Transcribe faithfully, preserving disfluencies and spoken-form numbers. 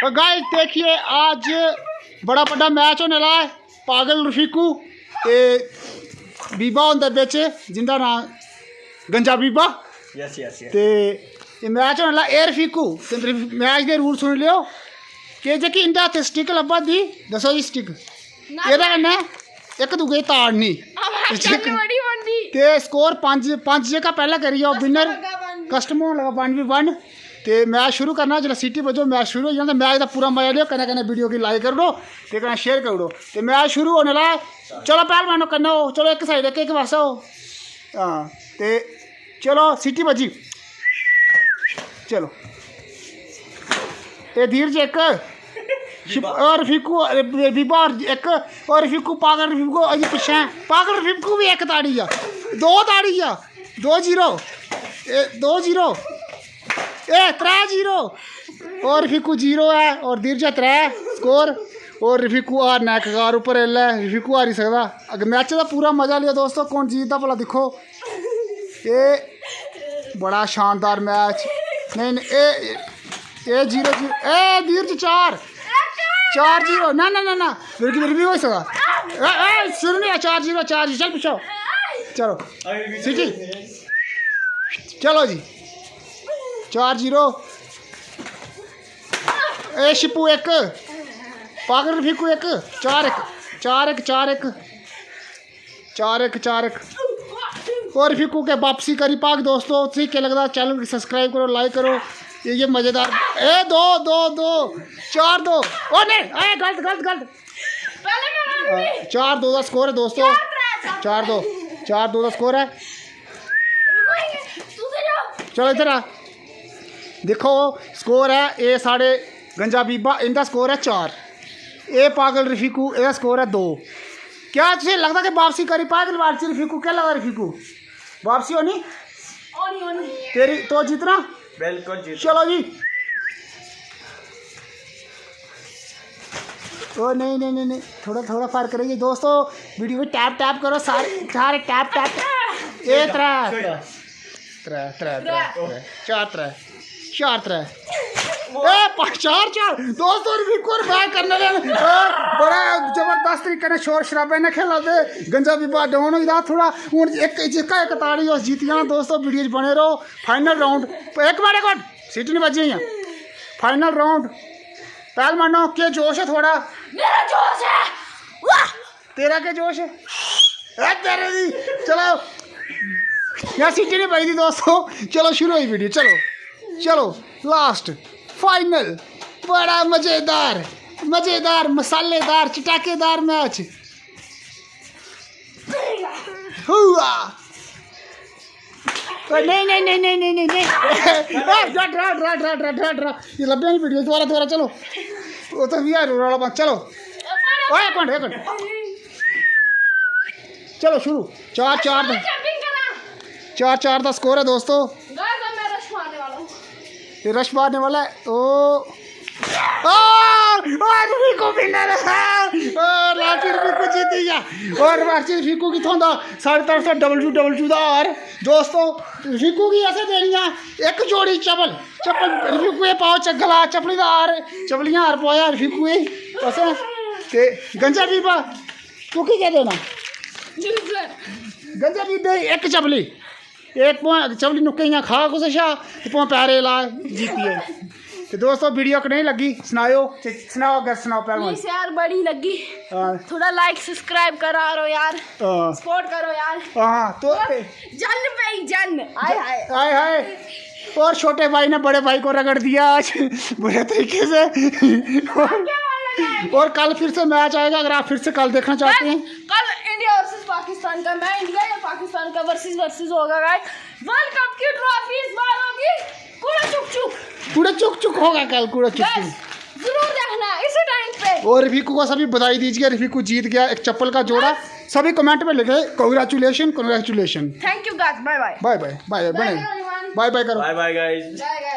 तो guys, देखिए, आज बड़ा बड्डा मैच होने आह्ला ऐ। पागल रफीकू ते बीबा होंदा बिच, जिंदा नांऽ गंजा बीबा। Yes yes yes. ते एह् मैच होने आह्ला। ए रफीकू, ते मैच दे रूल सुनी लैओ कि जेह्की इं'दे हत्थ स्टिक लब्भा दी, दस्सो जी स्टिक, एह्दे कन्नै इक दूए गी ताड़नी। आवाज बड़ी बनदी। ते स्कोर पंज, पंज जेह्का पैह्लें करी जाओ विनर, कस्टम होन लगा वन वी वन। ते मैच शुरू करना, जिसलै सीटी बज्जो मैच शुरू होई जाना। ते मैच दा पूरा मजा लियो, कन्नै कन्नै वीडियो गी लाइक करी ओड़ो ते कन्नै शेयर करी ओड़ो। ते मैच शुरू होने आह्ला ऐ। चलो पैह्लवानो कन्नै हो, चलो इक साइड इक इक पासै हो। हां, ते चलो सीटी बज्जी। चलो, ए धीरज इक, शिप-, और रफीकू, ए, बीबा और इक, और रफीकू, पागल रफीकू अजें पिच्छें। पागल रफीकू भी इक ताड़ी आ, दो ताड़ी आ, दो जीरो, ए, दो जीरो, ए, त्रै जीरो। और रफीकू जीरो ऐ और धीरज त्रै स्कोर। और रफीकू हारना ऐ कगार उप्पर, एल्लै रफीकू हारी सकदा। अगर मैच दा पूरा मजा लियो दोस्तो, कौन जीतदा भला दिक्खो। एह् बड़ा शानदार मैच। नेईं, नेईं, एह्, एह् जीरो जीरो, ए धीरज चार, चार जीरो। ना, ना, ना, ना, मेरे की, मेरे भी होई सकदा। ए, ए, शुरू नहीं है, चार जीरो, चार जीरो, चल पिच्छे हो। चलो, सीटी, चलो जी, चार जीरो। ए शिपू इक, पागल रफीकू इक, चार इक, चार इक, चार इक। चार इक, चार इक। और रफीकू के वापसी करी पाग दोस्तो, तुसें केह् लगदा? चैनल गी सब्सक्राइब करो, लाइक करो। ये, ये मजेदार। ए दो, दो, दो, चार दो। ओ नहीं, ए गलत, गलत, गलत। पहले मैं मारूंगी। चार दो दा स्कोर है दोस्तो। चार दो, चार दो दा स्कोर है। तू तो जाओ। चलो इधर आ, दिक्खो स्कोर ऐ, एह् साढ़े गंजा बीबा, इंदा स्कोर ऐ चार। एह् पागल रफीकू, एह्दा स्कोर ऐ दो। क्या तुसें लगदा कि वापसी करी पागल वापसी रफीकू? क्या लगदा रफीकू, वापसी होनी? होनी होनी। तेरी तो जीतना। बिल्कुल जी। चलो जी। ओ नहीं, नहीं, नहीं, नहीं, थोड़ा, थोड़ा फर्क रही है दोस्तो। वीडियो में टैप टैप करो सारे, सारे टैप टैप। ए त्रै, त्रै, त्रै, त्रै, त्रै, चार त्रै, चार त्रै। ए पा-, चार चार। दोस्तो, रफीकू होर बैक करने आह्ले न। ए, बड़ा जबरदस्त तरीके ने शोर शराबे ने खेला दे। गंजा बीबा डाउन होई दा थोड़ा। हून इक, जेह्का इक ताड़ी उस जीती जाना दोस्तो। वीडियो च बने रहो। फाइनल राउंड, इक मिनट, इक मिनट, सीटी नहीं बज्जी। Final round. पहलवानो, केह् जोश ऐ थुआढ़ा? मेरा जोश है। वाह। तेरा केह् जोश ऐ? ए तेरे दी। चलो, यार सीटी नहीं बजदी दोस्तो। चलो शुरू होई वीडियो। चलो, चलो, लास्ट, फाइनल। बड़ा मजेदार, मजेदार, मसालेदार, चटाकेदार मैच। हुआ। ओए, नहीं, नहीं, नहीं। ओए, डरा, डरा, डरा। ये लब्भेआ नहीं वीडियो, दोबारा, दोबारा, चलो। वो तो भी यार, रौला पाना, चलो। ओए, एक मिनट, एक मिनट। चलो, शुरू। चार, चार दा, जंपिंग करा। चार, चार दा स्कोर है, दोस्तो। गाइस, अब मैं रश मारने वाला हूँ। ये रश मारने वाला है। ओ, आ, आ, रफीकू विनर है। आ, रांची रफीकू जीती गया। और रांची रफीकू की थोंदा साढ़े तरफ से डब्ल्यू डब्ल्यू दा हार। दोस्तो, रफीकू की असें देनी है एक जोड़ी चप्पल। चप्पल रफीकू ये पाओ, चग्गला चप्पली दा हार, चप्पलियां हार पाया रफीकू ये। असें ते गंजा बीबा, तू की क्या देना? गंजा बीबे एक चप्पली। एक भाएं चपली नुक्के इ'यां खा कुसै शा ते भाएं पैरे ला, जीतियै। ते दोस्तो, वीडियो कनेही लग्गी सनाएओ, ते सनाओ अगर सनाओ पैह्लवान। प्लीज यार, बड़ी लग्गी। हां। थोड़ा लाइक सब्सक्राइब करा करो यार। हां। सपोर्ट करो यार। हां, तो जन भाई जन। आय हाय। आय हाय। और छोटे भाई ने बड़े भाई को रगड़ दिया आज बुरे तरीके से। और, और कल फिर से मैच आएगा, अगर आप फिर से कल देखना चाहते हैं। कल इंडिया वर्सेस पाकिस्तान का, मैं इंडिया या पाकिस्तान का वर्सेस वर्सेस होगा गाइस। वर्ल्ड कप की ट्रॉफी इस बार होगी कूड़ा चुक चुक। कूड़ा चुक चुक होगा कल, कूड़ा चुक चुक। गाइस, जरूर देखना इसी टाइम पे। और रफीकू को सभी बधाई दीजिए, रफीकू जीत गया एक चप्पल का जोड़ा। सभी कमेंट में लिखे, "Congratulation, congratulation।" Thank you guys, bye bye. Bye bye, bye bye, बने। everyone। बाय बाय करो। Bye bye guys. Bye guys.